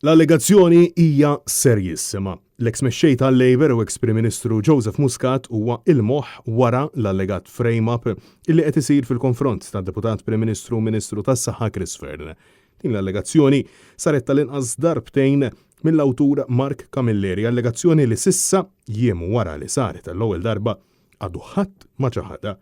L-allegazzjoni hija serjissima. L-eks mexxej tal-Labour u eks Prim Ministru Joseph Muscat huwa il-moħħ wara l-allegat frame-up illi qed isir fil-konfront tad-Deputat Prim Ministru u Ministru tas-Saħħa Chris Fearne. Din l-allegazzjoni saret tal-inqas darbtejn mill-awtur Mark Camilleri, allegazzjoni li s'issa, jiem wara li saret għall-ewwel darba, Għadu ħadd ma ċaħadha.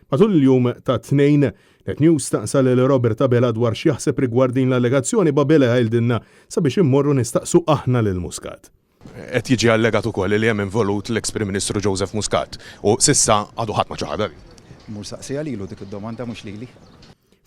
Matul il-jum tat-Tnejn, Net News staqsa lil Robert Abela dwar x'jaħseb rigward din l-allegazzjoni b'Abela jgħidilna sabiex immorru nistaqsu aħna lil Muscat. Qed jiġi allegat ukoll li hemm involut l-eks Prim Ministru Joseph Muscat u s'issa għadu ħadd ma ċaħadha din. Mur saqsiha lilu dik id-domanda mhux lili.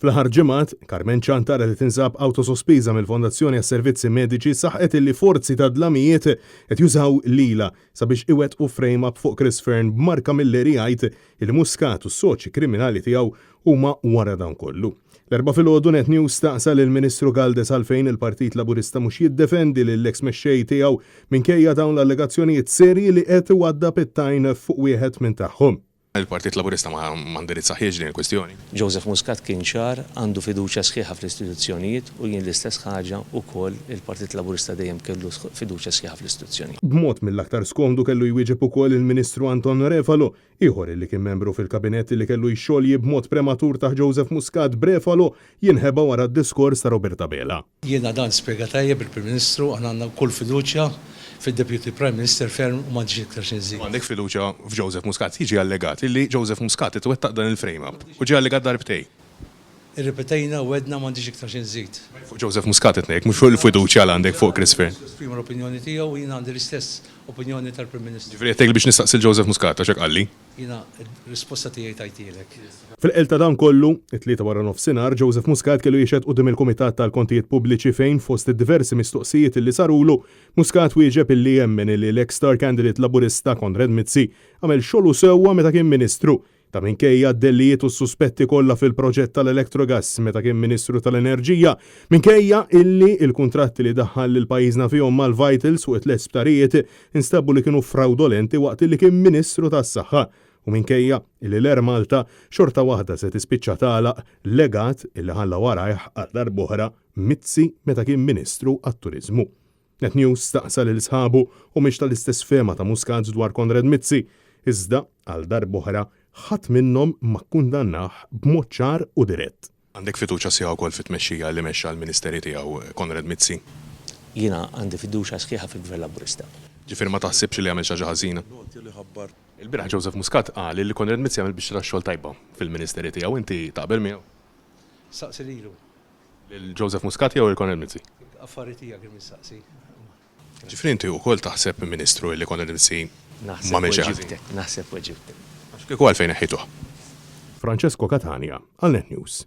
Fl-aħħar ġimgħat, Carmen Ciantar li tinsab awtosospiża mill-Fondazzjoni għas-Servizzi Mediċi saħqet illi forzi ta' dlamijiet qed jużaw lilha sabiex iwettqu frame-up fuq Chris Fearne b'Mark Camilleri jgħid illi Muscat u s-soċji kriminali tiegħu huma wara dan kollu. L-Erbgħa filgħodu Net News staqsa lill-Ministru Galdes għalfejn il-Partit Laburista mhux jiddefendi lill-eks mexxej tiegħu minkejja dawn l-allegazzjonijiet serji li qed iwaddab it-tajn fuq wieħed minn tagħhom. Il-Partit Laburista ma indirizzahiex din il-kwistjoni. Joseph Muscat kien ċar, għandu fiduċja sħiħa fl-istituzzjonijiet u jien l-istess ħaġa ukoll il-Partit Laburista dejjem kellu fiduċja sħiħa fl-istituzzjonijiet. B'mod mill-aktar skomdu kellu jwieġeb ukoll il-Ministru Anton Refalo, ieħor illi kien membru fil-Kabinett illi kellu jxolji b'mod prematur taħt Joseph Muscat b'Refalo jinħeba wara d-diskors ta' Robert Abela. Jiena dan spjega tajjeb il-Prim Ministru, aħna għandna kull fiduċja fid-Deputy Prime Minister Fearne u m'għandix iktar xi nżid. U għandek fiduċja f'Joseph Muscat. Jiġi allegat illi Joseph Muscat qed iwettaq dan il-frame up u ġie allegat darbtejn. Irrepetejna u għedna m'għandix iktar xi nżid. Fuq Joseph Muscat qed ngħid, mhux fuq il-fiduċja li għandek fuq Chris Fearne. Esprima l-opinjoni tiegħu u jiena għandi l-istess opinjoni tal-Prim Ministru. Ġifieri qed tgħidli biex nistaqsi 'l Joseph Muscat għax hekk qalli. Jiena r-risposta tiegħi tajtielek. Fil-qel ta' dan kollu, it-Tlieta wara nofsinhar, Joseph Muscat kellu jixhed quddiem il-Kumitat tal-Kontijiet Pubbliċi fejn fost id-diversi mistoqsijiet illi sarulu, Muscat wieġeb illi jemmen illi l-eks star candidate Laburista Konrad Mizzi għamel xogħlu sewwa meta kien Ministru ta' minkejja d-dellijiet u s-suspetti kollha fil-proġett tal-Electrogas meta kien Ministru tal-Enerġija, minkejja illi l-kuntratti li daħħal lil pajjiżna fihom mal-Vitals fuq it-tlett sptarijiet instabu li kienu frawdolenti waqt illi kien Ministru tas-Saħħa u minkejja illi l-Air Malta xorta waħda se tispiċċa tagħlaq legat illi ħalla warajh għal darb'oħra Mizzi meta kien Ministru għat-Turiżmu. Net News staqsa lil sħabu humiex tal-istess fehma ta' Muscat dwar Konrad Mizzi, iżda għal darb'oħra ħadd minnhom ma kkundannah b'mod ċar u dirett. Għandek fiduċja sħiħa wkoll fit-tmexxija li mexxa l-Ministeri tiegħu Konrad Mizzi? Jiena għandi fiduċja sħiħa fil-Gvern Laburista. Ġifieri ma taħsibx li għamel xi ħaġa ħażina? Il-bieraħ Joseph Muscat qal li Konrad Mizzi għamel biċċa tax-xogħol tajba fil-Ministeri tiegħu. Inti taqbel miegħu? Saqsi lilu. Lil Joseph Muscat jew lil Konrad Mizzi? Affari tiegħek li mistaqsi. Ġifieri inti wkoll taħseb, Ministru, li Konrad Mizzi m'għamel xejn ħażin? Naħseb weġibtek. Għax kieku għalfejn neħħejtuh? Francesco Catania għal Net News.